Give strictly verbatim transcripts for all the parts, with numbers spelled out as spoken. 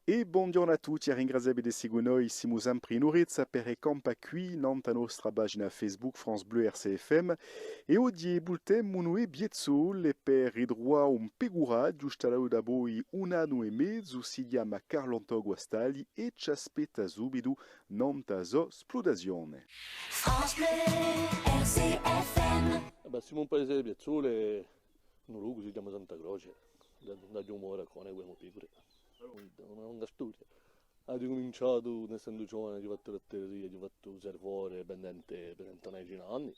È bonghjornu à tutti, à ringrazià vi d'esse cù noi, simu sempre in Orezza per È campà quì, nant'à a nostra pagina Facebook France Bleu R C F M, è oghje vultemu in e Piazzole per ritruvà un pecuraghju stallatu dapoi un annu è mezu, si chjama Carl'Antò Guastalli è ci aspetta subitu nant'à a so spluttazione. France Bleu, R C F M. Eh bè, simu in paese di Piazzole, in un locu si chjama Santa Croce, da, da Ghjumu Raccone, avemu pecure. Una longa storia. Aghju cuminciatu, essendu giovane, aghju fattu latteria, aghju fattu u servore pendente, pendente una decina d'anni,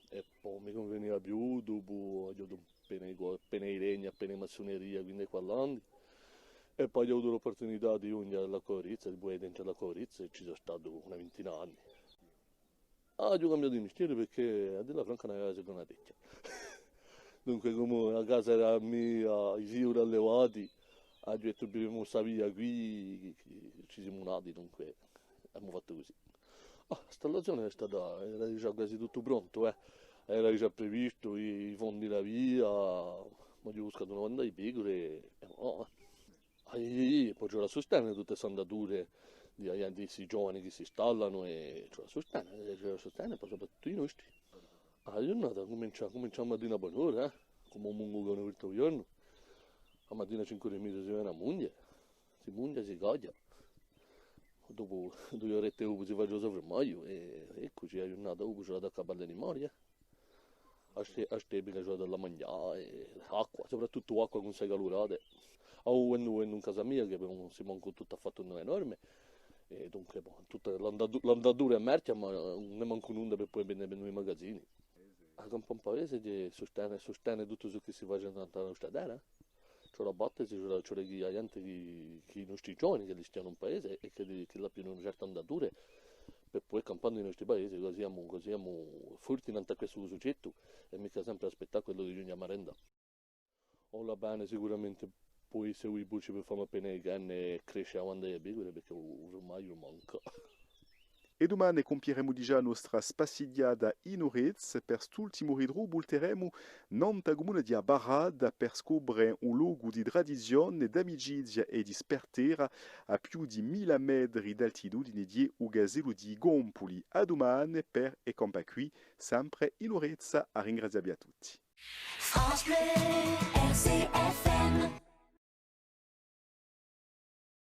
è po mi cunveniva più, dopu aghju avutu appena di co-, appena di legna, appena di massuneria, quindi quall'anni. È po aghju avutu l'opportunità di ghjunghje à l'Acqua Orezza, di pudè entre à l'Acqua Orezza, è ci sò statu una vintina d'anni. Ah, aghju cambiatu di mistieri perchè, à dilla franca, n'avia a seconda techja. Dunque, cum'è a casa era mia, i figlioli allevati, aghju dettu, "Vivimu sta via quì, chì, chì ci simu nati, dunque, avemu fattu cusì." Ah, a stallazione hè stata, era digià guasi tuttu prontu, eh. Era digià previstu, i, i fondi, a via, m'aghju buscatu una banda di pecure, è, oh, eh. Ah, iè, iè, iè, po ci vole à sustene tutte st'andature di, di sti giovani chì si stallanu è ci vole à sustene, eh, ci vole à sustene, po soprattuttu i nostri. A ghjurnata cumincia, cumincia a matina à bon'ora, eh, cum'è un mungu chì hè apertu u ghjornu. A matina cinque ore è mezu si vene à munghje, si munghje, si coglie. Dopu duie orette dopu si face u so furmagliu è eccu, ci hè a ghjurnata, dopu ci vole à attaccà à balle di mori, eh. A ste-, a steppica ci vole à dà da manghjà, è acqua, soprattuttu acqua cù ste calurate. Ah, quandu, quandu in casa mia, chì ùn simu mancu tutti affattu enormi, è dunque, bò, tutta l'andatu-, l'andatura hè marchja, ma ùn hè mancu nunda per pudè vende, vende i magazini. À campà in paese ci hè sustene, sustene tuttu ciò chì si face nant'à a nostra terra. Ci vole à battesi, ci vole, ci vole chì a ghjente, chì, chì i nostri giovani, ch'elli stianu in paese è chì, chì l'abbianu una certa andatura, per pudè campà in i nostri paesi, cusì simu, cusì simu forti nant'à questu sughjettu, è micca sempre à aspettà quellu di ghjunghje à marenda. O, l'avvene sicuramente pò esse u buci per fà appena di carne è cresce a banda di pecure, perchè u, u furmagliu manca. È dumane cumpieremu digià a nostra spassighjata in Orezza. Per st'ultimu ritrovu vulteremu nant'à a cumuna di a Barrata per scopre un locu di tradizione, d'amicizia è di spartera, à più di milla metri d'altitudine, di u casellu di Compuli. À dumane per È campà quì, sempre in Orezza, à ringrazià vi à tutti. France Bleu, R C F M.